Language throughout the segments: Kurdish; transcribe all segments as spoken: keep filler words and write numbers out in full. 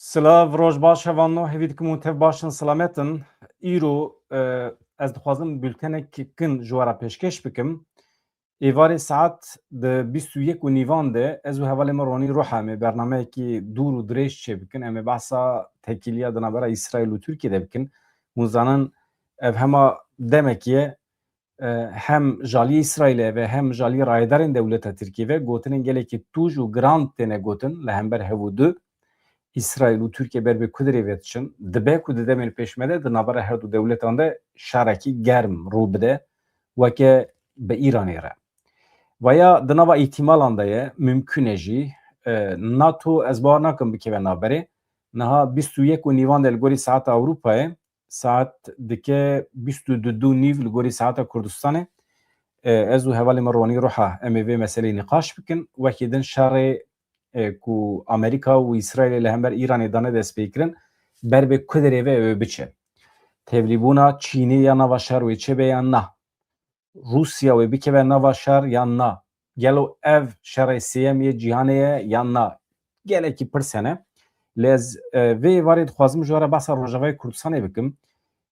Silav, roj baş hevalno, hêvî dikim hûn tev baş in, silamet in. Îro, e, ez dixwazim bültenek kin ji we re pêşkêş bikim. Êvarê saet di bîst û yek û nîvan de ez û hevalê me Ronî Ruha em ê bernameyekî dûr û dirêj çêbikin. Em ê behsa tekîliya di navbera Îsraîl û Tirkiyê de bikin. Hûn zanin ev hema demekî ye, e, hem ji alî Îsraîlê ve hem ji alî rayedarên dewleta Tirkiyê ve gotinên gelekî tûj û giran têne gotin li hember hev û du. Îsraîl û Tirkiye ber bi ku derê ve diçin, dibe ku di demên pêş me de di navbera her du dewletan de şerekî germ rû bide, weke bi Îranê re. Vaya di nava îhtimalan de ye, mimkun e jî. E, NATO ez bawer nakim bikeve navberê. Niha bîst û yek û nîvan de li gorî saeta Ewropayê, saet dike bîst û du nîv li gorî saeta Kurdistanê. E, ez û hevalê me Ronî Ruha em ê vê meseleyê nîqaş bikin. Wekî din şerê, e, ku Amerîka û Îsraîlê li hember Îranê dane destpêkirin, ber bi ku derê ve ew ê biçe. Tevlîbûna Çînê ya nava şer wê çêbe yan na? Rûsya wê bikeve nava şer yan na? Gelo ev şerê sêyem yê cîhanê ye yan na? Gelekî pirs hene. Lê ez, e, vê êvarê dixwazim ji we re behsa Rojavayê Kurdistanê bikim.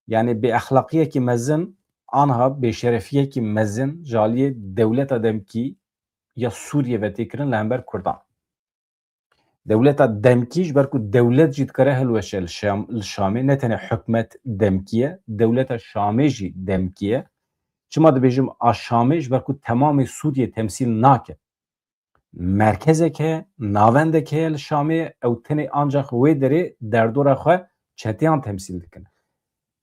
Yanî bêexlaqiyekî mezin, anha bêşerefiyekî mezin ji aliyê dewleta demkî ya Sûriyê ve tê kirin li hember Kurdan. Dewleta demkî, ji ber ku dewlet jî dikare hilweşe li Şam-, li Şamê, ne tenê hikûmet demkî ye, dewleta Şamê jî demkî ye. Çima dibêjim a Şamê? Ji ber ku temamê Sûriyê temsîl nake. Merkezek heye, navendek heye li Şamê, ew tenê ancax wê derê derdora xwe çeteyan temsîl dikin.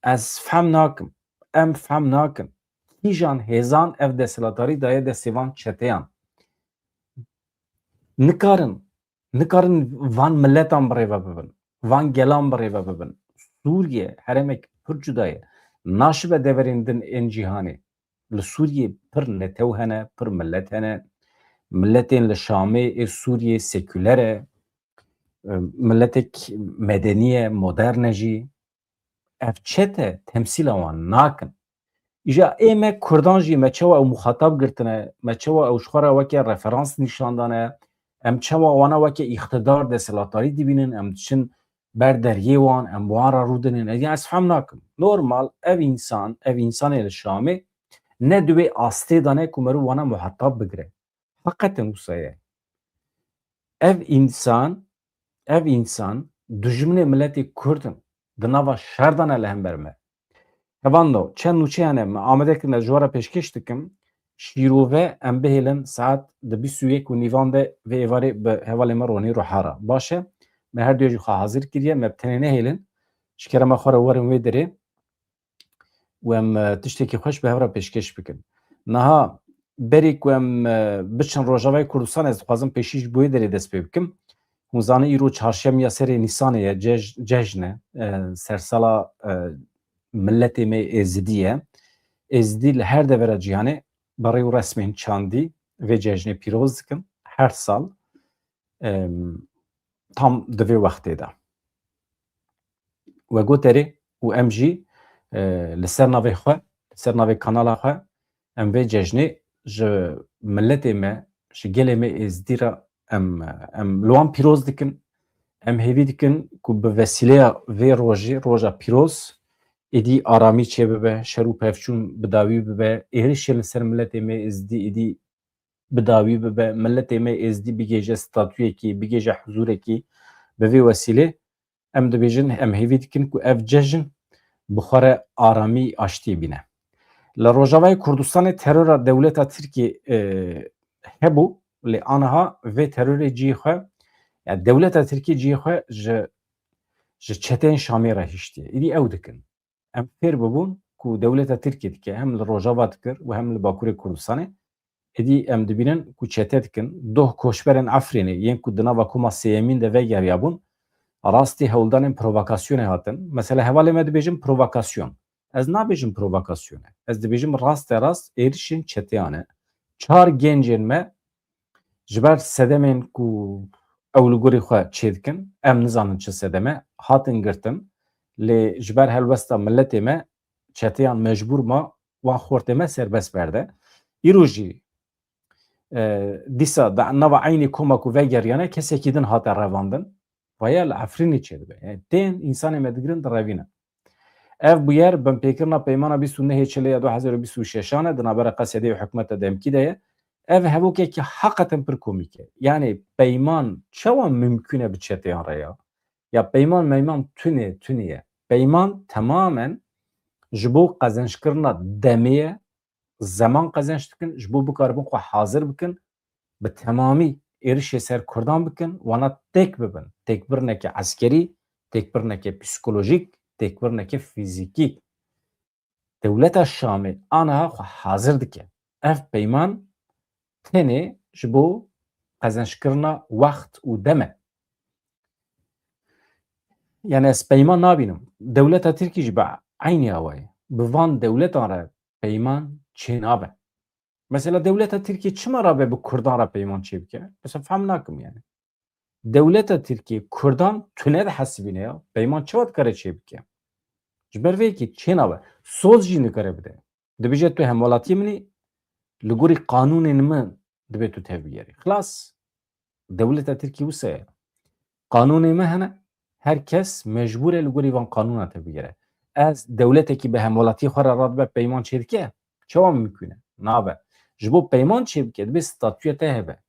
Ez fehm nakim, em fehm nakin. Kîjan hêzan ev desthilatdarî daye destê van çeteyan? Nikarin, nikarin van miletan birêve bibin, van gelan birêve bibin. Sûriye herêmek pir cuda ye. Naşibe deverên din ên cîhanê. Li Sûriyê pir netew hene, pir milet hene. Miletên li Şamê ê Sûriyê sekûler e. E, miletek medenî ye, modern e jî. Ev çete temsîla wan nakin. Îja ê me Kurdan jî me çawa ew muxatab girtine, me çawa ew ji xwe re weke referans nîşan dane, em çawa wana weke îqtidar, desthilatdarî dibînin, em diçin ber deriyê wan, em bi wan re rûdinin. Yani ez fehm nakim. Normal ev însan, ev însanê li Şamê ne di wê astê de ne ku meriv wana muhatab bigire. Heqeten wisa ye. Ev însan, ev însan dijminê miletê Kurd in. Di nava şer de ne li hember me. Hevando, çend nûçeyan e me amade kirine, ji we re pêşkêş dikim. Şîrove em bihêlin saet di bîst û yek û nîvan de vê êvarê bi hevalê me Ronî Ruha re. Baş e, me her duya jî xwe hazir kiriye, me bi tenê nehêlin. Ji kerema xwe re werin wê derê û em, e, tiştekî xweş bi hev re pêşkêş bikin. Niha berî ku em, e, biçin Rojavayê Kurdistan, ez dixwazim pêşî ji bo wê derê dest pê bikim. Hûn zanin îro çarşemiya serê Nîsanê ye, cej-, cejn e, e, sersala, e, miletê me Êzidî ye. Êzidî li her devera cîhanê bi rê û resmên çandî vê cejnê pîroz dikin. Her sal, em, tam di vê wextê de. We got erê û em jî, e, li ser navê xwe, li ser navê kanala xwe, em vê cejnê ji miletê me, ji gelê me Êzidî re em, em li wan pîroz dikin. Em hêvî dikin ku bi vesîleya vê rojê, roja pîroz, êdî aramî çêbibe, şer û pevçûn bi dawî bibe, êrişên li ser miletê me Êzidî êdî bi dawî bibe, miletê me Êzidî bigêje statuyekî, bigêje huzûrekî. Bi vê wesîlê em dibêjin, em hêvî dikin ku ev cejn bi xwe re aramî, aştiyê bîne. Li Rojavayê Kurdistanê terora dewleta Tirkiyê, e, hebû, lê aniha vê terorê cihê xwe, yani dewleta Tirkiyê cihê xwe ji, ji çeteyên Şamê re hiştiye. Êdî ew dikin. Em fêr bibûn ku dewleta Tirkiyê dike, hem li Rojava dikir û hem li Bakurê Kurdistanê. Êdî em dibînin ku çete dikin. Doh koçberên Efrînê yên ku di nava koma sêyemîn de vegeriyabûn, rastî hewldanên provokasyonê hatin. Mesela hevalê me dibêjin provokasyon. Ez nabêjim provokasyon e. Ez dibêjim raste rast êrişên çeteyan e. Çar gencên me ji ber sedemên ku ew li gorî xwe çêdikin, em nizanin çi sedem e, hatin girtin. Lê ji ber helwesta miletê me, çeteyan mecbûr ma wan xortê me serbest berde. Îro jî, e, dîsa di nava eynî koma ku vegeriyane, kesekî din hate revandin. Vaya li Efrînê çêdibe. Yani tên însanê me digirin direvîne. Ev bûyer binpêkirina peymana bîst û nehê Çilê ya du hezar û bîst û şeşan e, di navbera Qesedê û hikûmeta demkî de ye. Ev hevokekî heqeten pir komîk e. Yani peyman çawa mimkûn e bi çeteyan re ya? Ya peyman meyman tune, tune ye. Peyman temamen ji bo qezençkirina demê ye, zeman qezenç dikin, ji bo bikaribin xwe hazir bikin, bi temamî êrişê ser Kurdan bikin, wana têk bibin, têkbirineke eskerî, têkbirineke psîkolojîk, têkbirineke fîzîkî. Dewleta Şamê aniha xwe hazir dike. Ev peyman tenê ji bo qezençkirina wext û dem e. Yani ez peyman nabînim. Dewleta Tirkî jî bi eynî awayî. Bi van dewletan re peyman çênabe. Mesela dewleta Tirkiyê çima rabe bi Kurdan re peyman çêbike? Mesela fehm nakim yani. Dewleta Tirkiyê Kurdan tune dihesibîne ya. Peyman çawa dikare çêbike? Ji ber vê yekê çênabe. Soz jî nikare bide. Dibêje tu hemwelatiyê min î, li gorî qanûnên min dibê tu tevbigerî. Xilas. Dewleta Tirkiyê wisa ye. Qanûnê me hene, her kes mecbûr e li gorî van qanûna tevbigere. Ez dewletekî bi hemwelatiyê xwe re radibe peyman çêdike? Çawa mimkûn e? Nabe. Ji bo peyman çêbike, dibê statûya te hebe.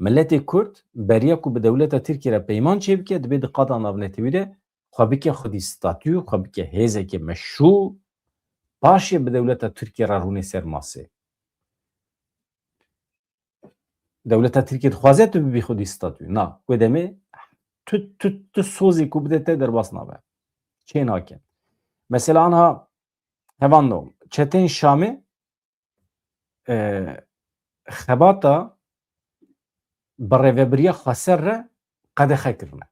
Miletê Kurd beriya ku bi dewleta Tirkiyê re peyman çêbike, dibê di qada navnetewî de xwe bike xwedî statû, xwe bike hêzeke meşrû, paşê bi dewleta Tirkiyê re rûnê ser masê. Dewleta Tirkiyê dixwaze tu bibî xwedî statû. Na, wê demê tu, tu, tu sozê ku bide te derbas nabe. Çê nake. Mesela anha hevan no. Çeteyên Şamê, e, xebata bi rêvebiriya xweser re qedexe kirine.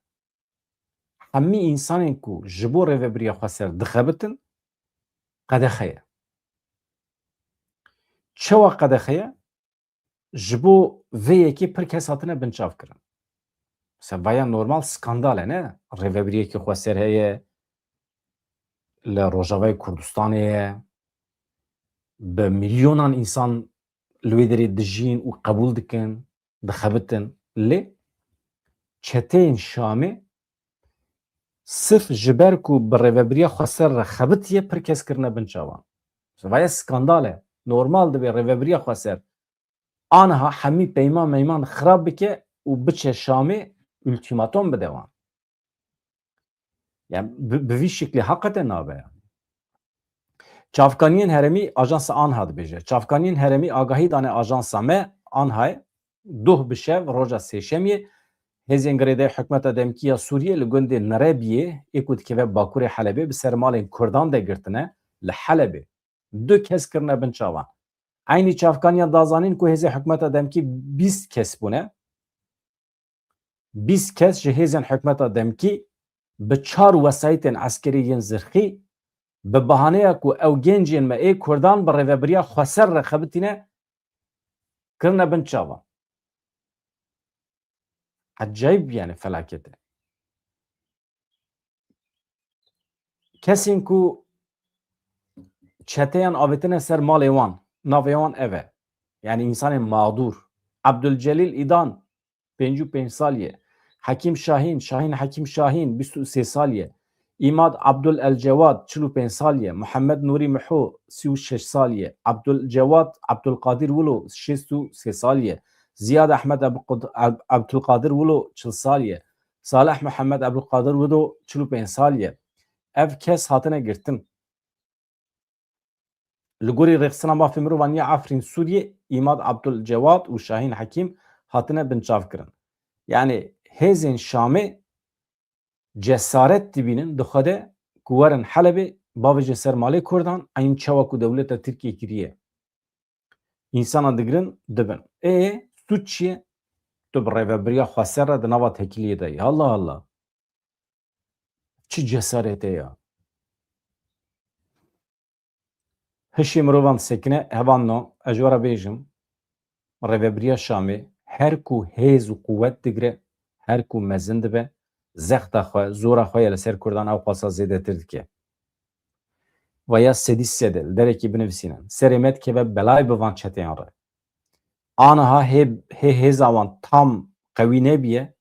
Hemî însanên ku ji bo rêvebiriya xweser dixebitin, qedexe ye. Çawa qedexe ye? Ji bo vê yekê pir kes hatine binçavkirin. Mesela vaya normal skandal e, ne? Rêvebiriyekî xweser heye, li Rojavayê Kurdistanê ye, bi milyonan însan li wê derê dijîn û qebûl dikin, dixebitin. Lê çeteyên Şamê sirf ji ber ku bi rêvebiriya xweser re xebitiye, pir kes kirine bin çavan. Vaya skandal e. Normal dibe rêvebiriya xweser aniha hemî peyman meyman xirab bike û biçe Şamê, ultîmatom bide wan. Yani bi, bi vî şiklî heqeten nabe yani. Çavkaniyên herêmî, ajansa Anha dibêje. Çavkaniyên herêmî agahî dane ajansa me, Anhayê, doh bi şev roja sêşemiyê hêzên girêdayî hikûmeta demkî ya Sûriyê li gundê Nirebiyê ê ku dikeve bakurê Helebê bi ser malên Kurdan de girtine li Helebê. Du kes kirine bin çavan. Eynî çavkaniya da zanîn ku hêzên hikûmeta demkî bîst kes bûne. Bîst kes ji hêzên hikûmeta demkî bi çar wesayîtên eskerî yên zirxî, bi bahaneya ku ew gencên me ê Kurdan bi rêvebiriya xweser re xebitîne, kirine bin çavan. Ecayîb yani felaket e. Kesên ku çeteyan avêtine ser malê wan, navê wan ev e. Yani însanên mağdur. Abdülcelil İdan, pêncî û pênc salî ye. Hekîm Şahîn, Şahîn Hekîm Şahîn, bîst û sê salî ye. Îmad Abdul El Cewad, çil û pênc salî ye. Muhammed Nurî Miho, sî û şeş salî ye. Abdul Cewad Abdulkadir Wilo, şêst û sê salî ye. Ziyad Ahmed Abdulkad-, Ab-, Abdulkadir Wilo, çil salî ye. Salih Muhammed Abdulkadir Wilo, çil û pênc salî ye. Ev kes hatine girtin. Li gorî Rêxistina Mafê Mirovan ya Efrîn Sûriyê, Îmad Abdul Cewad û Şahîn Hekîm hatine binçavkirin. Yani hêzên Şamê cesaret dibînin di xwe de ku werin Helebê, bavêjin ser malê Kurdan, eyn çawa ku dewleta Tirkiyê kiriye. Însanan digirin, dibin. Ê, sûc çi ye? Tu bi rêvebiriya xweser re di nava têkiliyê de yî. Allah Allah. Çi cesaret e ya? Hişê mirovan disekine, hevanno, ez ji we re bêjim, rêvebiriya Şamê her ku hêz û quwet digre, her ku mezin dibe, zexta xwe, zora xwe ya li ser Kurdan ew qasa zêdetir dike. Vaya sedî sed e, li derekî binivîsînin. Serê me dikeve belay bi van çeteyan re. Aniha hê, hê hêza wan tam qewî nebiye,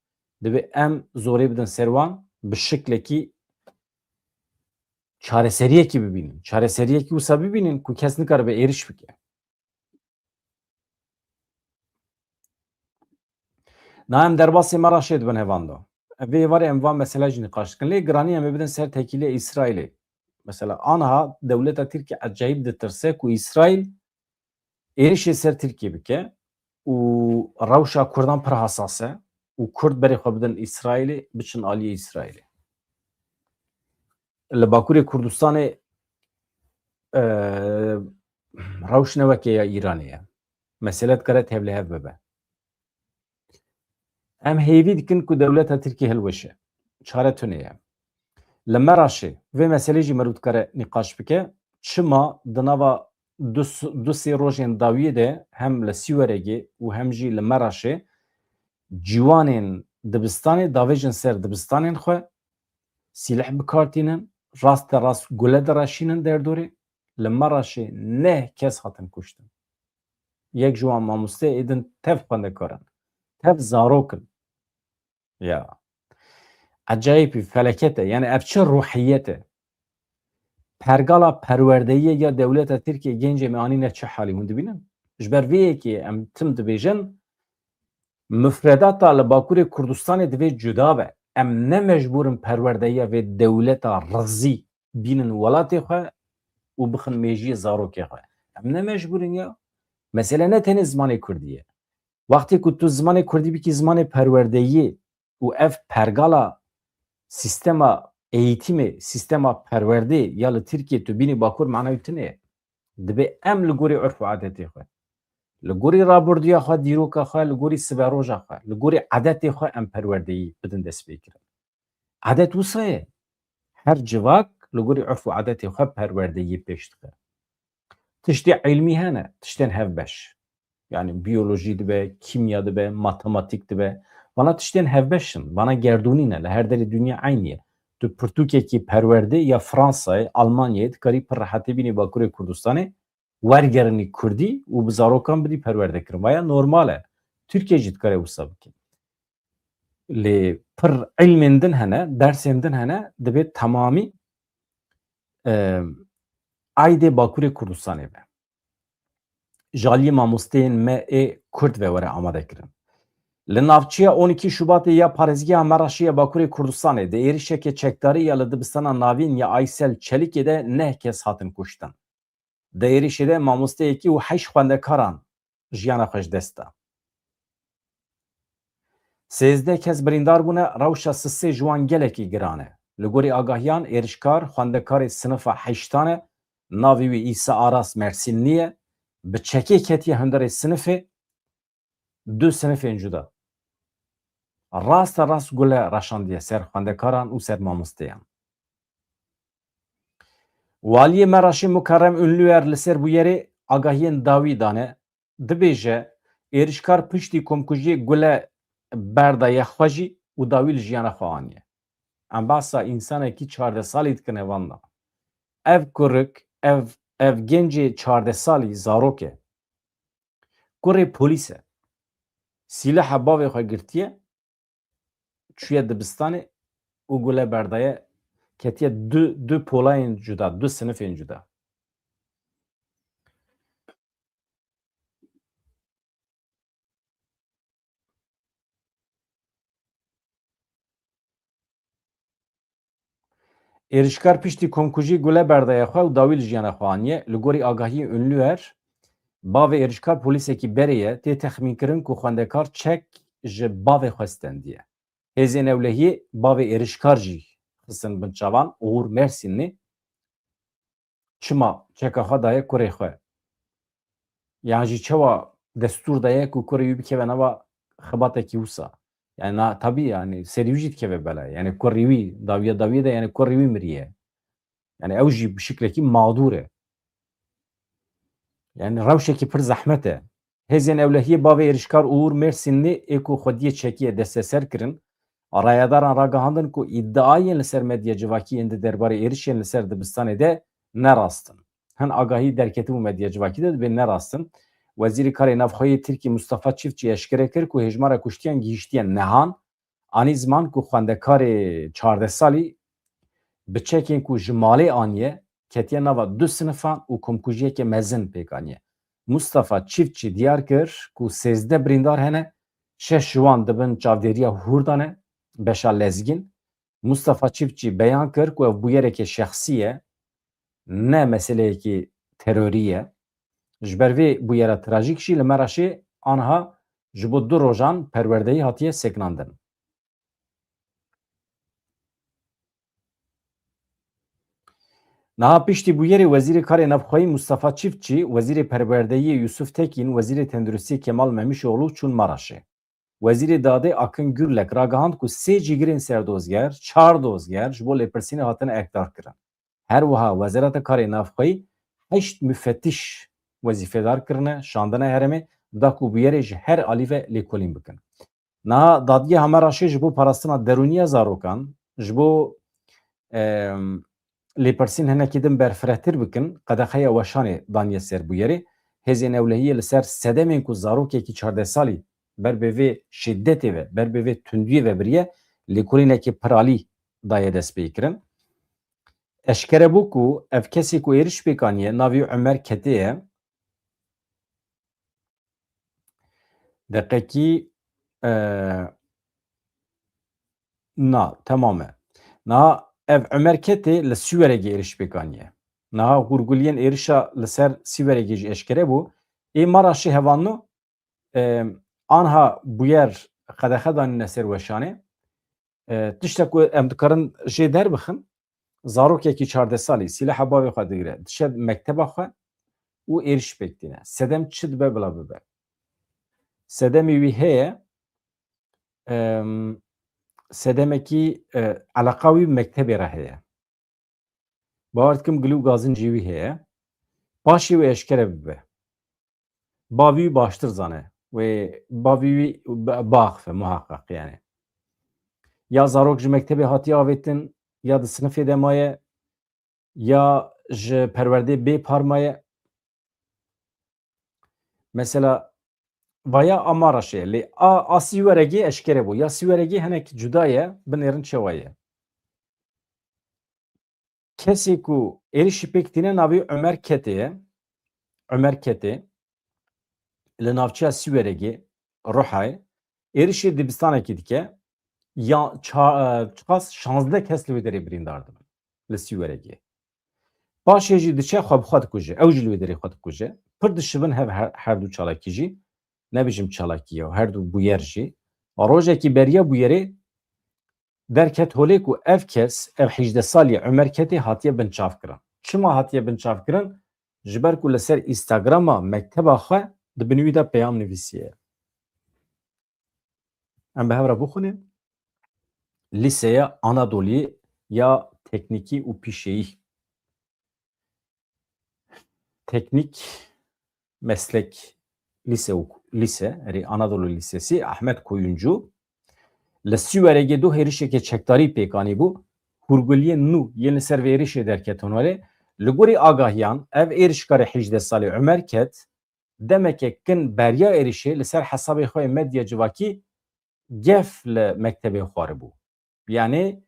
Divê em zorê bidin ser wan, bi şiklekî çareseriyekî bibînin. Çareseriyekî wisa bibînin ku kes nikaribe êriş bike. Na em derbasê Meraşê dibin hevan de. Vê êvarê em van mesele jî niqaş dikin. Lê giranî em ê bidin ser tekîlê Îsraîlê. Mesela anha dewleta Tirkî ecayîb ditirse ku Îsraîl êrişê ser Tirkiyê bike û rewşa Kurdan pir hasas e û Kurd berê xwe bidin Îsraîlê, biçin aliyê Îsraîlê. Li Bakurê Kurdistanê, e, rewş ne weke ya Îranê ye. Mesele dikare tevlihev bibe. Em hêvî dikin ku dewleta Tirkiyê hilweşe. Çare tune ye. Li Meraşê vê meselê jî merû dikare nîqaş bike. Çima di nava du s-, du sê rojên dawiyê de hem li Sîweregê û hem jî li Meraşê ciwanên dibistanê davêjin ser dibistanên xwe, sîleh bi kar tînin, raste rast gule direşînin derdorê, li Meraşê neh kes hatin kuştin. Yek ji wan mamosteyê, ê din tev xwendekar in. Tev zarok in. Ya. Ecayîb e, feleket e. Yani ev çi ruhiyet e? Pergala perwerdeyiyê ya dewleta Tirkiyê gencê me anîne çi halî, hûn dibînin? Ji ber vê yekê em tim dibêjin, mufredata li Bakurê Kurdistanê divê cuda be. Em ne mecbûr in perwerdeyiya vê dewleta rizî bînin welatê xwe û bixin mêjiyê zarokê xwe. Em ne mecbûr in ya. Mesele ne tenê zimanê kurdî ye. Wextê ku tu zimanê kurdî bikî zimanê perwerdeyiyê û ev pergala sîstema eğitimê, sîstema perwerdê ya li Tirkiyê tu bînî Bakur mana wî tune ye. Dibê em li gorî urf û adetê xwe, li gorî rabordiya xwe, dîroka xwe, li gorî siberoja xwe, li gorî adetê xwe em perwerdeyî bidin destpêkirin. Adet wisa ye. Her civak li gorî urf û adetê xwe perwerdeyî pêş dixe. Tiştê ilmî hene, tiştên hevbeş. Yani biyolojî dibe, kîmya dibe, matematîk dibe. Vana tiştên hevbeş in, vana gerdûnî ne, li her derê dinya eynî ye. Tu pirtûkekî perwerdê ya Fransayê, Almanyayê dikarî pir rehetê bînî Bakurê Kurdistanê, wergerinî kurdî û bi zarokan bidî perwerdekirin. Vaya normal e. Tirkiye jî dikare wisa bike. Lê pir ilmên din hene, dersên din hene, divê temamî, e, aydê Bakurê Kurdistanê be. Ji aliyê mamosteyên me ê Kurd ve were amade kirin. Li navçeya on iki Şubatê ya parêzgeha Meraşê ya Bakurê Kurdistanê di êrişeke çekdarî ya li dibistana navîn ya Aysel Çelikê de neh kes hatin kuştin. Di êrişê de mamosteyekî û heşt xwendekaran jiyana xwe ji dest da. Sêzdeh kes birîndar bûne, rewşa sisê ji wan gelekî giran e. Li gorî agahiyan, êrişkar xwendekarê sinifa heştan e, navê wî Îsa Aras Mersînlî ye, bi çekê ketiye hundirê sinifê, du sinifên cuda. Raste rast gule reşandiye ser xwendekaran û ser mamosteyan. Waliyê Meraşê Mukarrem Ünlüer li ser bûyerê agahiyên dawî dane, dibêje, êrişkar piştî komkujiyê gule berdaye xwe jî û dawî li jiyana xwe aniye. Em behsa însanekî çardeh salî dikin hevan da. Ev kurik, ev, ev gencê çardeh salî, zarok e. Kurê polîs e. Sîleha bavê xwe girtiye, çûye dibistanê û gule berdaye, ketiye du, du polayên cuda, du sinifên cuda. Êrişkar piştî komkujî gule berdaye xwe û dawî li jiyana xwe aniye. Li gorî agahiyê Ünlüer, bavê êrişkar polîsekî berê ye, tê texmînkirin ku xwendekar çek ji bavê xwe stendiye. Hêzên ewlehiyê bavê êrişkar jî xistin bin çavan, Uğur Mersînlî. Çima çeka xwe daye kurê xwe? Yan jî çawa destûr daye ku kurê wî bikeve nava xebatekî wisa? Yani na, tabî yani serî wî jî dikeve bela. Yani kurê wî dawiya dawiyê de yani kurê wî miriye. Yani ew jî bi şiklekî mağdûr e. Yani rewşekî pir zehmet e. Hêzên ewlehiyê bavê êrişkar Uğur Mersînlî ê ku xwediyê çekî ye desteser kirin, rayedaran ragihandin ku îdiayên li ser medya civakî yên di derbarê êrişên li ser dibistanê de ne rast in. Hin agahî derketibû medya civakî de dibê ne rast in. Wezîrê Karê Navxwe yê Tirkî Mustafa Çiftçî eşkere kir ku hêjmara kuştiyan gihîştiye nehan, Anî ziman ku xwendekarê çardeh salî bi çekên ku ji malê aniye, ketiye nava du sinifan û komkujiyeke mezin pêk aniye. Mustafa Çiftçî diyar kir ku sêzdeh birîndar hene, şeş ji wan di bin çavdêriya hûr de ne, beşa lezgîn. Mustafa Çiftçî beyan kir ku ev bûyereke şexsî ye, ne meseleyekî terorî ye. Ji ber vê bûyera trajîk jî li Meraşê aniha ji bo du rojan perwerdeyî hatiye sekinandin. Niha piştî bûyerê Wezîrê Karê Navxweyî Mustafa Çiftçî, Wezîrê Perwerdeyiyê Yusuf Tekîn, Wezîrê Tenduristiyê Kemal Memişoğlu çûn Maraşê. Wezîrê Dadê Akın Gürlek ragihand ku sê cîgirên serdozger, çar dozger ji bo lêpirsînê hatine ekdar kirin. Her wiha Wezareta Karê Navxweyî heşt mufettiş wezîfedar kirine, şandine herêmê, da ku bûyerê ji her alî ve lêkolîn bikin. Niha Dadgeha Meraşê ji bo parastina derûniya zarokan, ji bo, em, lêpirsîn hinekî din berfirehtir bikin, qedexeya weşanê daniye ser bûyerê. Hêzên ewlehiyê li ser sedemên ku zarokekî çardeh salî ber bi vê şîdetê ve, ber bi vê tundiyê ve biriye, lêkolînekî piralî daye destpêkirin. Eşkere bû ku ev kesê ku êriş pêk aniye, navê wî Omer Ketê ye. Deqekî, e, na, temam e. Niha ev Omer Ketê li Sîweregê êriş pêk aniye. Niha hûrguliyên êrişa li ser Sîweregê jî eşkere bû. Ê Maraşê hevalno, e, anha bûyer qedexe danîne ser weşanê. E, tiştek ku em dikarin jê derbixin, zarokekî çardeh salî sîleha bavê xwe digire, diçe mekteba xwe û êriş pêk tîne. Sedem çi dibe bila bibe. Sedemê wî heye, em, sedemekî, e, eleqa wî bi mektebê re heye. Bawer dikim gilî û gazincê wî heye. Paşê wê eşkere bibe. Bavî wî baştir zane. Wê bavî wî ba-, biaxife muhaqqeq yani. Ya zarok ji mektebê hatiye avêtin, ya di sinifê de maye, ya ji perwerdê bê par maye. Mesela, vaya a Maraşê, lê a, a Sîweregê eşkere bû. Ya Sîweregê hinek cuda ye, binêrin çawa ye. Kesê ku êrişî pêk tîne navê Omer Ketê ye. Omer Ketê li navçeya Sîweregê, Ruhayê, êrişê dibistanekî dike. Ya ça-, e, çiqas şazdeh kes li wê derê birîndar dibin li Sîweregê. Paşê jî diçe xwe bi xwe dikuje. Ew jî li wê derê xwe dikuje. Pir dişibin hev her, her du çalakî jî. Nebêjim çalakî ya, her du bûyer jî. Rojekî beriya bûyerê derket holê ku ev kes, ev hejdeh salî Omer Ketê hatiye binçavkirin. Çima hatiye binçavkirin? Ji ber ku li ser Instagrama mekteba xwe di bin wî de peyam nivîsiye. Em bi hev re bixwînin. Lîseya Anadolî ya Teknîkî û Pîşeyî. Teknîk Meslek Lîse û Lîse, erê Anadolu Lîsesi, Ahmet Koyuncu, li Sîweregê du hêrişeke çekdarî pêk anîbû. Hûrguliyên nû yên li ser vê êrişê derketin holê. Li gorî agahiyan, ev êrişkarê hejdeh salî Omer Ket, demeke kin beriya êrişê li ser hesabê xwe yê medya civakî gef li mektebê xwaribû. Yanî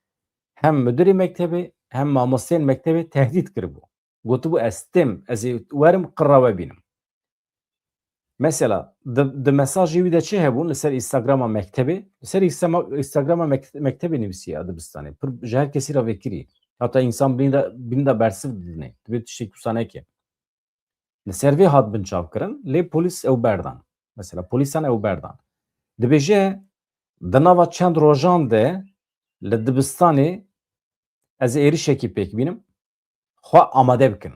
hem mudirê mektebê hem mamosteyên mektebê tehdît kiribû. Gotibû, "Ez têm, ez ê werim qirra we bînim." Mesela, di, di mesajê wî de çi hebûn li ser Instagrama mektebê? Li ser Instama-, Instagrama mek-, mektebê nivîsiye ya dibistanê. Pir ji her kesî re vekirî. Heta însan bînda, bînda bersiv didinê. Divê tiştê kusa neke. Li ser vê hat binçavkirin, lê polîs ew berdan. Mesela polîsan ew berdan. Dibêje, di nava çend rojan de li dibistanê ez ê êrişekî pêk bînim, xwe amade bikin.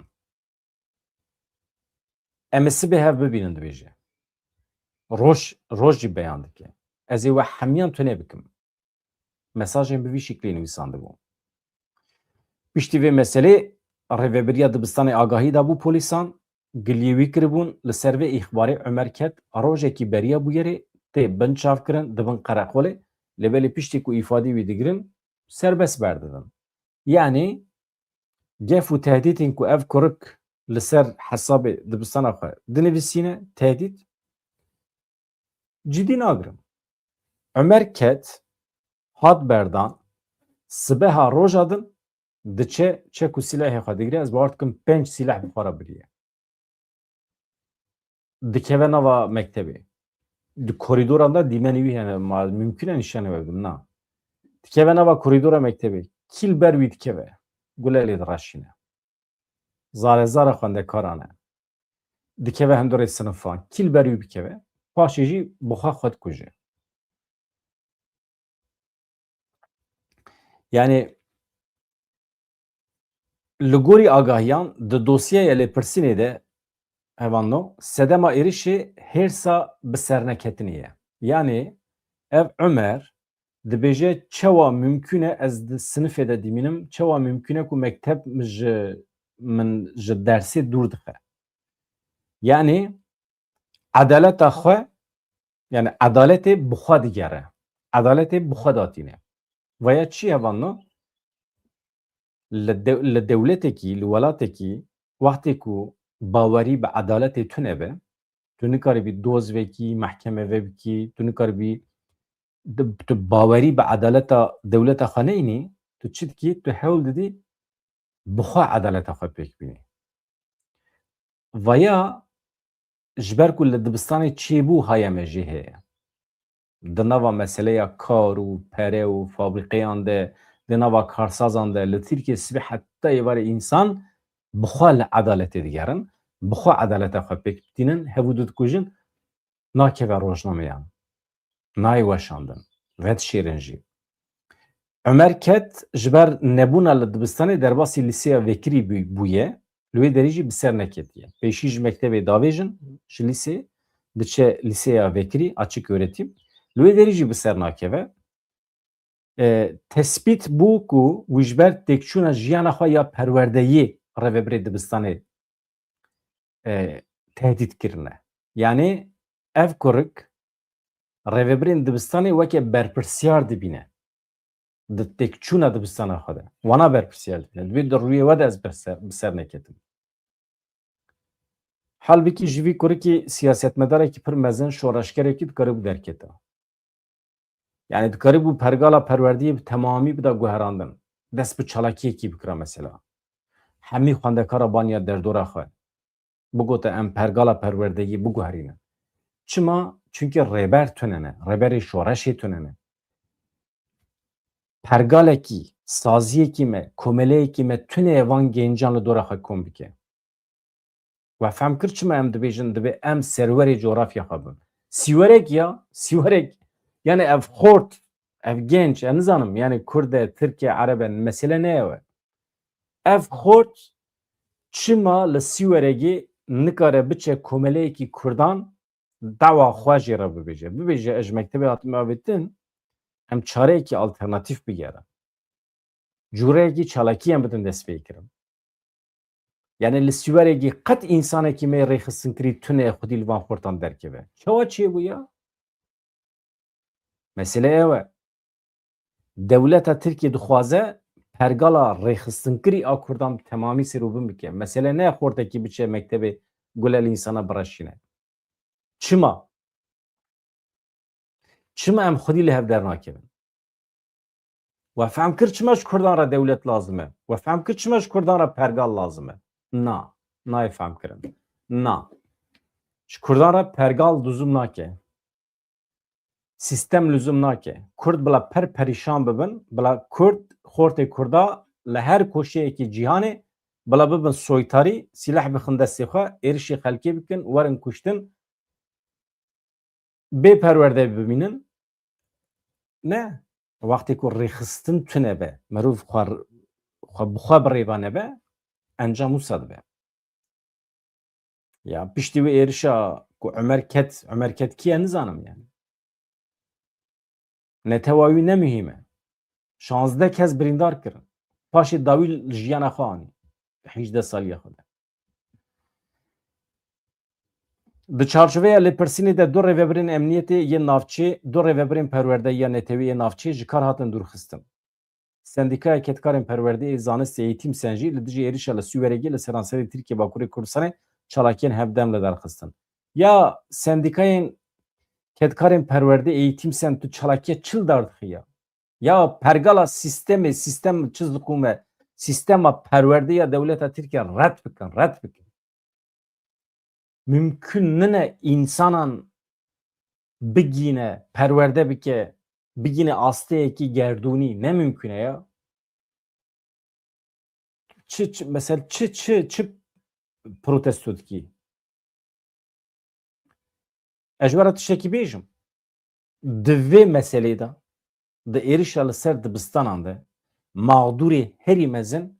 Em ê sibê hev bibînin, dibêje. Roj, roj jî beyan dike. Ez ê we hemiyan tune bikim. Mesajên bi vî şiklî nivîsandibû. Piştî vê meselê rêvebiriya dibistanê agahî dabû polîsan, giliyê wî kiribûn, li ser vê îxbarê Omer Ket, rojekî beriya bûyerê tê binçavkirin, dibin qereqolê, lê belê piştî ku îfadê wî digirin, serbest berdidin. Yanî gef û tehdîtên ku ev kurik li ser hesabê dibistana xwe dinivîsîne, tehdît, cidî nagirim. Omer Ket hat berdan, sibeha roja din diçe çek û silahê xwe digire, ez bawer dikim pênc silah bi xwe re biriye. Dikeve nava mektebê. Di korîdoran de dîmenê wî hene, ma mimkun e nîşanê we bidim, na. Dikeve nava korîdora mektebê. Kî li ber wî dikeve? Gule lê direşîne. Zare zara xwendekaran e. Dikeve hundirê sinifan. Kî li ber wî bikeve? Paşê jî bi xwe xwe dikuje. Yani li gorî agahiyan di dosyeya lêpirsînê de, hevano, sedema êrişê hêrsa bi serneketinê ye. Yani ev Umer dibêje, çewa mimkun e ez di sinifê de dimînim, çewa mimkun e ku mekteb min ji, min ji dersê dûr dixe. Yani edaleta xwe, yani edaletê bi xwe digere. Edaletê bi xwe datîne. Vaya çi ye vano? Li de-, li dewletekî, li welatekî wextê ku bawerî bi edaletê tune be, tu nikaribî doz vekî, mehkeme vebikî, tu nikaribî, tu, tu bawerî bi edaleta dewleta xwe neyînî, tu çi dikî? Tu hewl didî bi xwe edaleta xwe pêk bînî. Vaya ji ber ku li dibistanê çêbû haya me jê heye. Di nava meseleya kar û pere û fabrîqeyan de, di nava karsazan de, li Tirkiye sibê heta êvarê însan bi xwe li edaletê digerin, bi xwe edaleta xwe pêk bitînin, hev û du dikujin, nakeve rojnameyan. Nayê weşandin. Vedişêrin jî. Umer Ket ji ber nebûna li dibistanê derbasî lîseya vekirî bû-, bûye. Li wê derî jî bi ser neketiye. Pêşî ji mektebê davêjin, ji lîsê, diçe lîseya vekirî, açik öğretim. Li wê derî jî bi ser nakeve. E, tespît bû ku wî ji ber têkçûna jiyana xwe ya perwerdeyî rêvebirê dibistanê, e, tehdît kirine. Yani ev kurik rêvebirên dibistanê weke berpirsiyar dibîne. Di têkçûna dibistana xwe de. Wana berpirsiyar dibîne. Divê di rûyê we de ez berse-, bi ser neketim. Halbikî ji vî kurikî siyasetmedarekî pir mezin, şoreşgerekî dikaribû derketa. Yani dikaribû pergala perwerdiyê bi temamî bida guherandin. Dest bi çalakiyekî bikira mesela. Hemî xwendekara baniya derdora xwe. Bigote em pergala perwerdeyî biguherînin. Çima? Çunke rêber tune ne. Rêberê şoreşê tune ne. Pergalekî, saziyekî me, komeleyekî me tune ye van gencan li dora xwe kom bike. We fehm kir çima em dibêjin, divê em serwerê coğrafya xwe bin. Sîwerek ya, sîwerek, yani ev xort, ev genç, em nizanim, yani Kurd e, Tirk e, Ereb e, mesele ne ye we. Ev xort çima li Sîweregê nikare biçe komeleyekî Kurdan dawa xwe jê re bibêje. Bibêje, ez ji mektebê hatime avêtin, em çareyekî alternatîf bigerin. Cûreyekî çalakî em bidin destpêkirin. Yani li Sîweregî qet însanekî me rêxistinkirî tune xwedî li van xortan derkeve. Çawa çêbû ya? Mesele ew e. Dewleta Tirkiye dixwaze pergala rêxistinkirî a Kurdan bi temamî serûbin bike. Mesele ne xortekî biçe mektebê gule li însana bireşîne. Çima? Çima em xwedî li hev dernakevin? We fehm kir çima ji Kurdan re dewlet lazim e? We fehm kir çima ji Kurdan re pergal lazim e? Na. Nayê fehm kirin. Na. Ji Kurdan re pergal luzum nake. Sîstem luzum nake. Kurd bila per perîşan bibin, bila Kurd, xortê Kurda li her koşeyekî cîhanê bila bibin soytarî, sîleh bixin destê xwe, êrişî xelkê bikin, werin kuştin, bê perwerde bimînin. Ne, wextê ku rêxistin tune be, mirov xwe, xwe bi xwe bi rê ve nebe, encam wisa dibe. Ya piştî wê êrişa ku Umer Ket, Umer Ket kî ye nizanim yani. Netewa wî ne muhîm e. Şazdeh kes birîndar kirin. Paşê dawî li jiyana xwe anî. Hîjdeh saliya xwe de. Di çarçoveya lêpirsînê de du rêvebirên emniyetê yê navçê, du rêvebirên perwerdeyiya netewî yê navçê ji kar hatin dûrxistin. Sendîkaya Kedkarên Perwerdeyê Zanistê Eğitim Sen jî li dijî êrişa li Sîweregê li seranserê Tirkiye Bakurê Kurdistanê çalakiyên hevdem li dar xistin. Ya sendîkayên kedkarên perwerdê Eğitim Sen tu çalakiya çi li dar dixî ya? Ya pergala sîstemê, sîstem çi ziqûm e, sîstema perwerde ya dewleta Tirkiye red bikin, red bikin. Mümkün nine insanan bigîne, perwerde bike, bigîne asteyekî gerdûnî. Ne mümkün e ya. Çi, çi, mesela çi, çi, çi protesto dikî? Ez ji we re tiştekî bêjim. Di vê meselê de, di êrişa li ser dibistanan de, mağdûrê herî mezin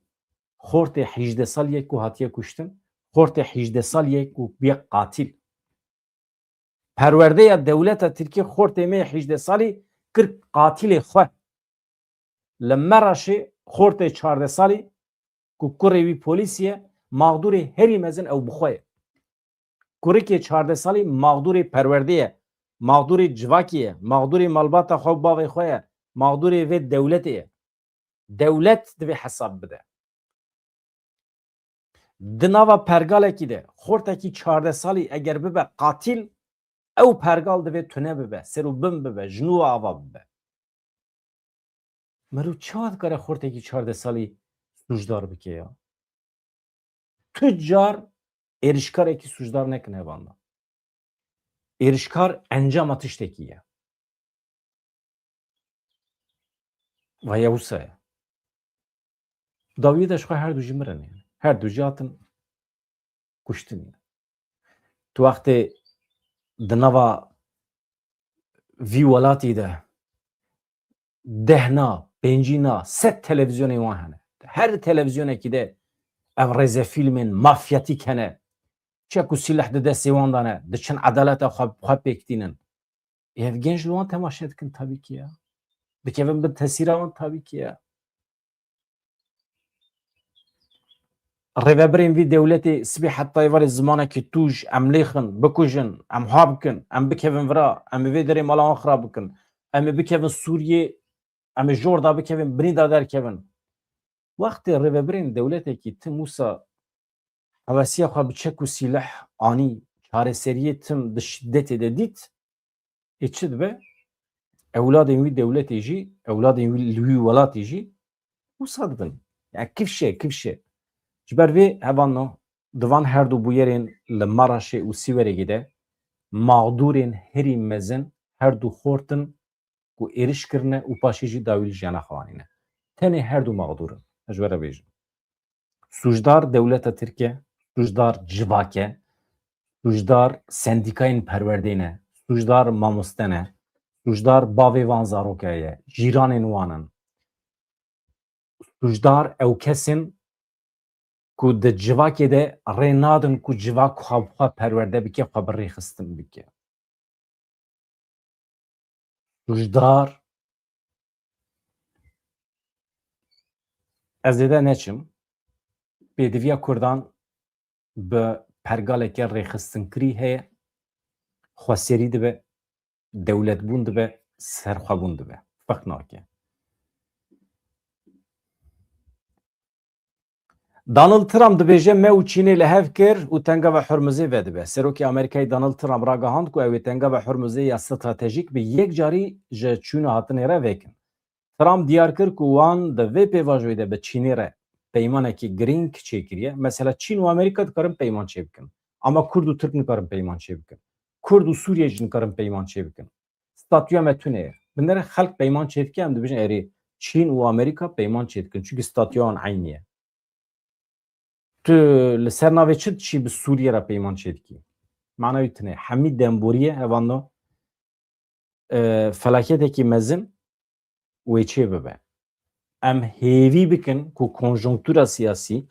xortê hejdeh salî ye ku hatiye kuştin, xortê hejdeh salî ye ku bûye qatil. Perwerdeya dewleta Tirkî xortê me yê hejdeh salî kir qatilê xwe. Li Meraşê xortê çardeh salî ku kurê wî polîsî ye, mağdûrê herî mezin ew bi xwe ye. Kurikê çardeh salî mağdûrê perwerdê ye, mağdûrê civakê ye, mağdûrê malbata xwe û bavê xwe ye, mağdûrê vê dewletê ye. Dewlet divê hesab bide. Di nava pergalekî de xortekî çardeh salî eger bibe qatil, ew pergal divê tune bibe, ser û bin bibe, ji nû ve ava bibe. Mero çawa dikare xortekî çardeh salî sûcdar bike ya? Tu car êrişkarekî sûcdar nekin hevalno. Êrişkar encama tiştekî ye. Ve ya wisa ye. Dawiyê de ji xwe her du jî mirin yani. Her du jî hatin kuştin yani. Tu wextê di nava vî welatî de dehna, pêncîna, sed televîzyonên wan hene. Her televîzyonekî de ev rêzefîlmên mafyatîk hene. Çek û sîleh di destê wan de ne, diçin edaleta xwe, xwe pêk tînin. Ev genç li wan temaşe dikin tabii ki ya. Dikevin bin tesîra wan tabii ki ya. Rêvebirên vî dewletê sibê heta êvarê zimanekî tûj, em lêxin, bikujin, em ha bikin, em bikevin vira, em ê vê derê mala wan xirab bikin, em ê bikevin Sûriyê, em ê jor da bikevin, binî da derkevin. Wextê rêvebirên dewletekî tim wisa hewesiya xwe bi çek û sîleh anî, çareseriyê tim di şidetê de dît, ê çi dibe? Ewladên wî dewletê jî, ewladên wî li wî welatê jî wisa dibin. Yani kifşe, kifşe. Ji ber vê hevalno di van her du bûyerên li Maraşê û Sîwerêgê de mağdûrên herî mezin her du xort in ku êriş kirine û paşê jî dawî li jiyana xwe anîne. Tenê her du mağdûr in. Ez ji we re bêjim. Sûcdar dewleta Tirk e, sûcdar civak e, sûcdar sendîkayên perwerdê ne, sûcdar mamoste ne, sûcdar bavê van zaroka ye, cîranên wan in. Sûcdar ew kes in ku di civakê de rê nadin ku civak xwe bi xwe perwerde bike, xwe bi rêxistin bike. Sûcdar, ez zêde neçim, pêdiviya Kurdan bi pergaleke rêxistinkirî heye, xweserî dibe, dewletbûn dibe, serxwebûn dibe. Ferq nake. Donald Trump dibêje, me û Çînê li hev kir û tengava Hurmizê vedibe. Serokê Amerîkayê Donald Trump ragihand ku ew ê tengava Hurmizê ya stratejîk bi yek carî ji çûn û hatinê re vekin. Trump diyar kir ku wan di vê pêvajoyê de bi Çînê re peymanekî girîng çêkiriye. Mesela Çîn û Amerîka dikarin peyman çêbikin. Ama Kurd û Tirk nikarin peyman çêbikin. Kurd û Sûriye jî nikarin peyman çêbikin. Statûya me tune ye. Binêre xelk peyman çêdike, em dibêjin erê Çîn û Amerîka peyman çêdikin. Çimkî statûya wan eynî ye. Tu li ser navê çi diçî bi Sûriye re peyman çêdikî? Mana wî tune ye. Hemî demborî ye, hevalno, e, felaketekî mezin wê çê bibe. Em hêvî bikin ku konjonktura siyasî,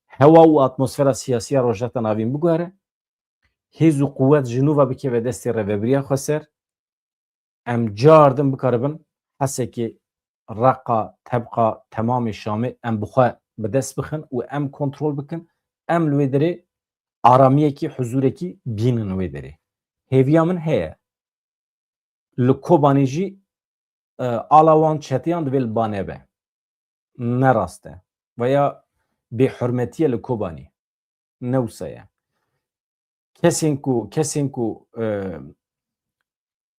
hewa û atmosfera siyasî ya Rojhilata Navîn biguhere, hêz û quwet ji nû ve bikeve destê Rêvebiriya Xweser, em car din bikaribin hesekê reqa, tebqa, temamê Şamê em bi xwe bi dest bixin û em kontrol bikin, em li wê derê aramiyekî, huzûrekî bînin wê derê. Hêviya min heye. Li Kobanê jî, e, ala wan çeteyan divê li ba nebe. Ne rast e. Veya bêhurmetî ye li Kobanê. Ne wisa ye. Kesên ku, kesên ku, e,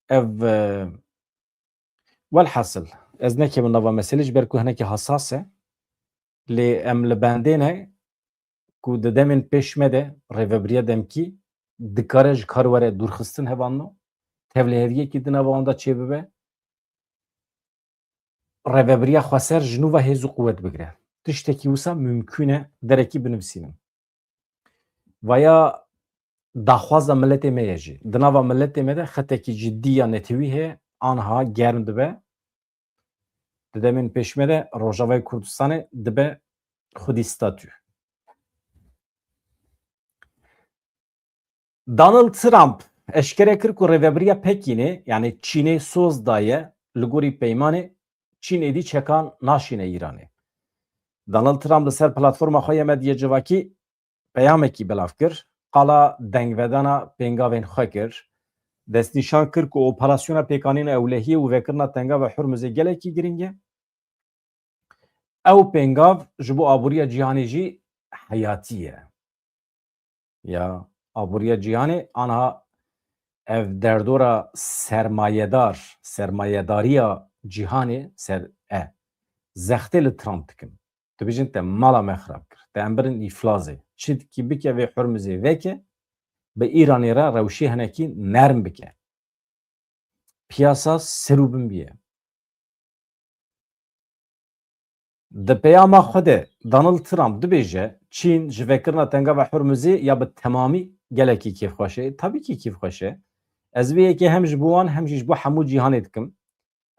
ev, e, welhasil, Ez nekevim nava meselê ji ber ku hinekî hesas e. Lê em li bendê ne ku di demên pêş me de rêvebiriya demkî dikare ji kar were dûrxistin hevalno. Tevliheviyekî di nava wan de çêbibe. Rêvebiriya xweser ji nû ve hêz û quwet bigire. Tiştekî wisa mimkûn e derekî binivîsînim. Vaya daxwaza miletê me ye jî. Di nava miletê me de xetekî cidî ya netewî heye, anha germ dibe. Di demên pêş me de Rojavayê Kurdistanê dibe xwedî statû. Donald Trump eşkere kir ku rêvebiriya Pekînê, yanî Çînê soz daye li gorî peymanê, Çîn êdî çekan naşîne Îranê. Donald Trump li ser platforma xwe ya medyê civakî peyamekî belav kir, qala dengvedana pêngavên xwe kir, destnîşan kir ku operasyona pêkanîna ewlehiyê û vekirina tengava Hurmuzê gelekî girîng e. Ew pêngav ji bo aboriya cîhanê jî heyatî ye. Ya aboriya cîhanê, anha ev derdora sermayedar, sermayedariya cîhanê ser e. Zextê li Trump dikin. Dibêjin te mala me xirab kir. Te em birin îflazê. Çi dikî bike vê Hurmizê veke, bi Îranê re rewşê hinekî nerm bike. Piyasa ser û bin biye. Di peyama xwe de Donald Trump dibêje, Çîn ji vekirina tengava Hurmizê ya bi temamî gelekî kêfxweş e. Tabî kî kêfxweş e. Ez vê yekê hem ji bo wan hem jî ji bo hemû cîhanê dikim.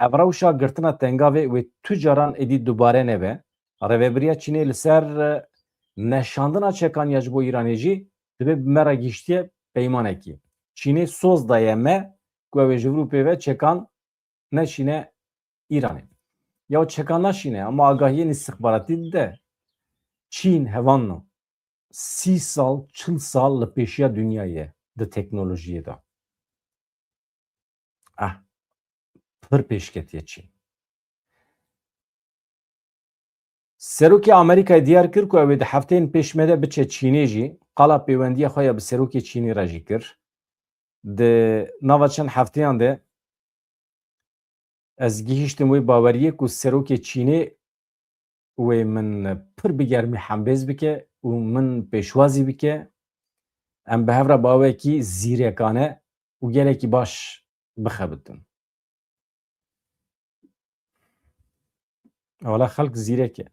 Ev rewşa girtina tengavê wê tu caran êdî dubare nebe. Rêvebiriya Çînê li ser, e, neşandina çekan ya ji bo Îranê jî dibe bi me re gihiştiye peymanekî. Çînê soz daye me ku ew ê ji vir û pê ve çekan neşîne Îranê. Ya çekan naşîne, ama agahiyên îstixbaratî dide. Çîn hevanno sî sal, çil sal li pêşiya dinyayê ye di teknolojiyê de. Ah, pir pêşketiye Çîn. Serokê Amerîkayê diyar kir ku ew ê di hefteyên pêş me de biçe Çînê jî, qala pêwendiya xwe ya bi serokê Çînê re jî kir. Di nava çend hefteyan de ez gihîştim wê baweriyê ku serokê Çînê wê min pir bi germî hembêz bike û min pêşwazî bike. Em bi hev re bi awekî zîrekane û gelekî baş bixebitin. Wala xelk zîrek e.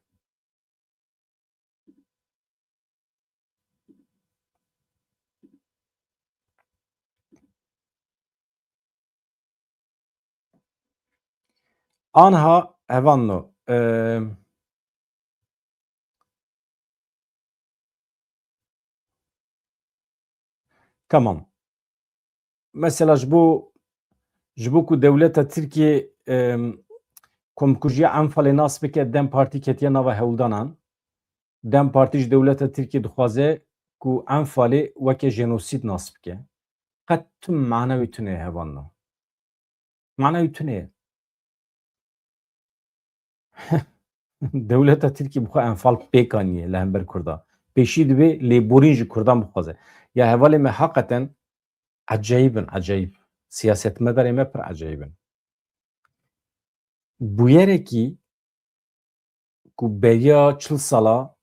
Anha evanno, e, Tamam. Mesela ji bo, ji bo ku dewleta Tirkiyê, em, komkujiya Enfalê nas bike, DEM Partî ketiye nava hewldanan. DEM Partî ji dewleta Tirkiyê dixwaze ku Enfalê weke jenosîd nas bike. Qet tu mana wî tune hevanno. Mana wî tune ye. Dewleta Tirkî bi xwe enfal pêk aniye li hember Kurda. Pêşî divê lêborîn ji Kurdan bixwaze. Ya hevalê me heqeten ecayîb in, ecayîb. Siyasetmedarê me pir ecayîb in. Bûyerekî ku beriya çil sala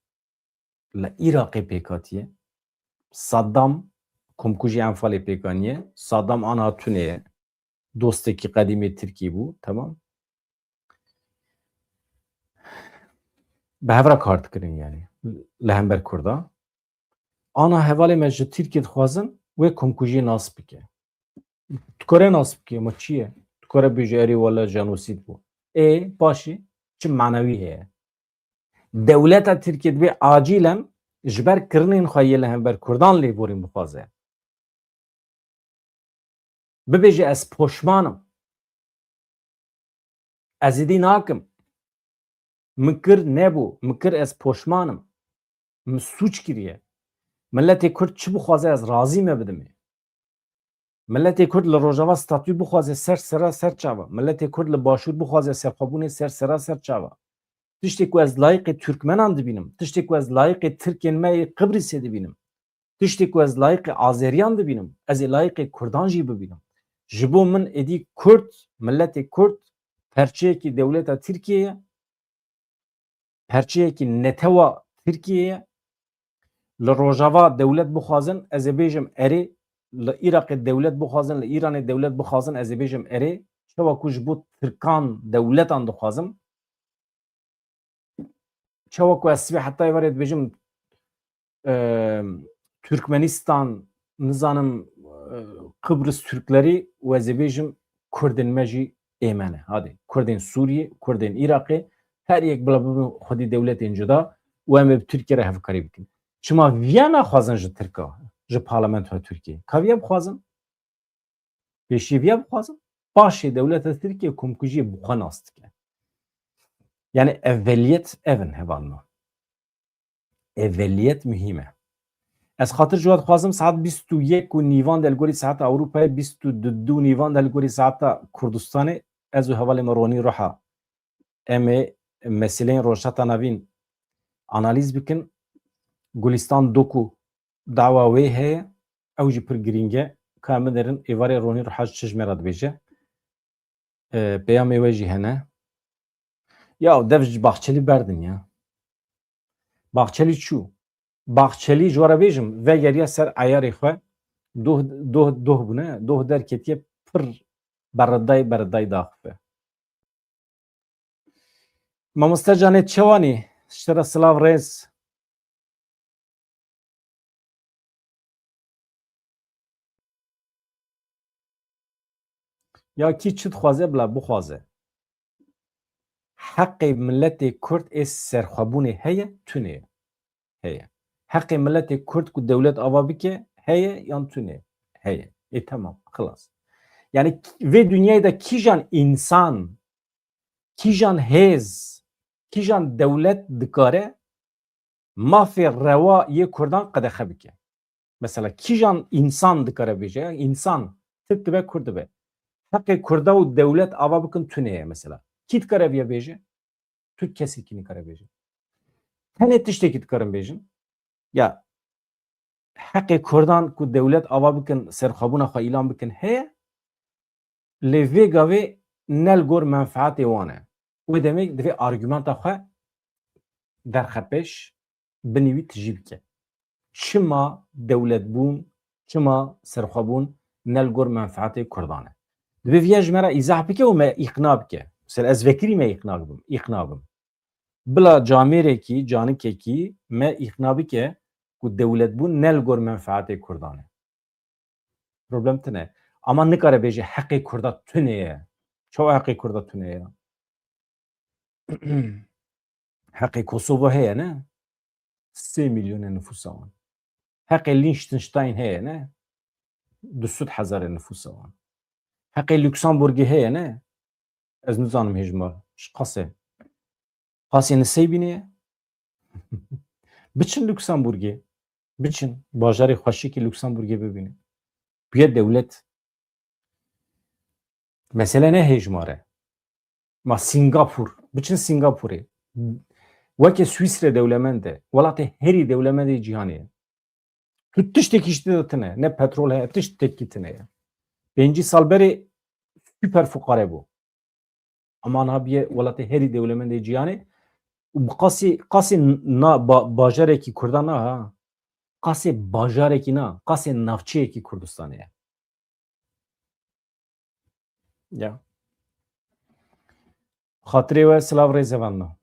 li Iraqê pêk hatiye. Saddam komkujî Enfalê pêk aniye. Saddam anha tune ye. Dostekî qedîmê Tirkî bû. Temam. Bi hev re kar dikirin yani. Li hember Kurda. Ana hevalê me ji Tirkiyê dixwazin wê komkujiyê nas bike. Dikare nas bike, ma çi ye? Dikare bêje erê wele jenosîd bû. Ê, paşê çi manewî heye? Dewleta Tirkiyê dibê acilen ji ber kirinên xwe yê li hember Kurdan lêborîn bixwaze. Bibêje ez poşman im. Ez êdî nakim. Min kir nebû. Min kir ez poşman im. Min sûc kiriye. Miletê Kurd çi bixwaze ez razî me bidimê. Miletê Kurd li Rojava statû bixwaze ser sera ser çava. Miletê Kurd li Başûr bixwaze serxwebûnê ser sera ser çava. Tiştê ku ez layiqê Türkmenan dibînim, tiştê ku ez layiqê Tirkên me yê Qibrîsê dibînim, tiştê ku ez layiqê Azeriyan dibînim, ez ê layiqê Kurdan jî bibînim. Ji bo min êdî Kurd, miletê Kurd perçeyekî dewleta Tirkiyê ye, perçeyekî netewa Tirkiyê ye. Li Rojava dewlet bixwazin, ez ê bêjim erê, li Iraqê dewlet bixwazin, li Îranê dewlet bixwazin, ez ê bêjim erê. Çawa ku ji bo Tirkan dewletan dixwazim, çawa ku ez sibê heta êvarê dibêjim, e, Türkmenistan, nizanim, e, Kıbrıs Türkleri û ez ê bêjim Kurdên me jî ê me ne. Hadê, Kurdên Sûriyê, Kurdên Iraqê, her yek bila bibin xwedî dewletên cuda û em ê bi Tirkiye re hevkarî bikin. Çima viya naxwazin ji Tirka, ji parlamentoya Tirkiyê? Ka viya bixwazin? Pêşî viya bixwazin, paşê dewleta Tirkiye komkujiyê bi xwe nas dike. Yani eveliyet ev in hevalno. Eveliyet muhîm e. Ez xatir ji we dixwazim saet bîst û yek û nîvan de li gorî saeta Ewropayê, bîst û du nîvan de li gorî saeta Kurdistanê, ez û hevalê me Ronî Ruha em ê meseleyên Rojhilata Navîn analîz bikin. Gulistan Doku dawa wê heye, ew jî pir girîng e. Ka em binerin, êvarê Ronî Ruha ji çi ji me re dibêje? E, peyamê we jî hene. Ya dev ji Bahçelî berdin ya. Bahçelî çû. Bahçelî ji we re bêjim, vegeriya ser eyarê xwe, doh, doh, doh bûne, doh derketiye pir beredayê, beredayê daxife. Mamoste Canê Çewanî, ji te re silav rêz. Ya kî çi dixwaze bila bixwaze. Heqê miletê Kurd ê serxwebûnê heye, tune ye. Heye. Heqê miletê Kurd ku dewlet ava bike, heye yan tune? Heye. Ê, temam, xilas. Yani vê dinyayê de kîjan însan, kîjan hêz, kîjan dewlet dikare mafê rewa yê Kurdan qedexe bike? Mesela kîjan însan dikare bêje, ya însan, Tirk dibe, Kurd dibe, heqê Kurda û dewlet ava bikin tune ye mesela. Kî dikare viya bêje? Tu kesekî nikare bêje. Tenê tiştekî dikarin bêjin. Ya heqê Kurdan ku dewlet ava bikin, serxwebûna xwe îlan bikin heye, lê vê gavê ne li gor menfaetê wan e. Wê demê divê argumenta xwe derxe pêş, binî wî tijî bike. Çima dewletbûn, çima serxwebûn ne li gor menfaetê Kurdan e? Divê viya ji me re îzah bike û me îqna bike. Mesela ez vekirî me îqna bim, îqna bim. Bila camêrekî, canikekî me îqna bike ku dewletbûn ne li gor menfaetê Kurdan e. Problem tune. Ama nikare bêje heqê Kurda tune ye. Çawa heqê Kurda tune ye? Heqê Kosovo heye, ne? Sê milyonê nifûsa wan. Heqê Liechtenstein heye, ne? Du sed hezarê nifûsa wan. Heqê Luksemburgê heye, ne? Ez nizanim hêjmar. Ji qasê. Qasê Niseybînê ye. Biçin Luksemburgê. Biçin. Bajarê xweşikî Luksemburgê bibînin. Bûye dewlet. Mesele ne hêjmar e. Ma Singapur. Biçin Singapurê. Weke Swîsre dewlemend e. Welatê herî dewlemendê cîhanê ye. Tu tiştekî ji tê de tine. Ne petrol heye, tiştekî tine ye. Pêncî sal berê super fuqare bû. Ama niha bûye welatê herî dewlemendê cîhanê û bi qasî, qasî na, ba-, bajarekî Kurdan na ha. Qasê bajarekî na, qasê navçeyekî Kurdistanê ye. Ya. Xatirê we silav rêz hevalno.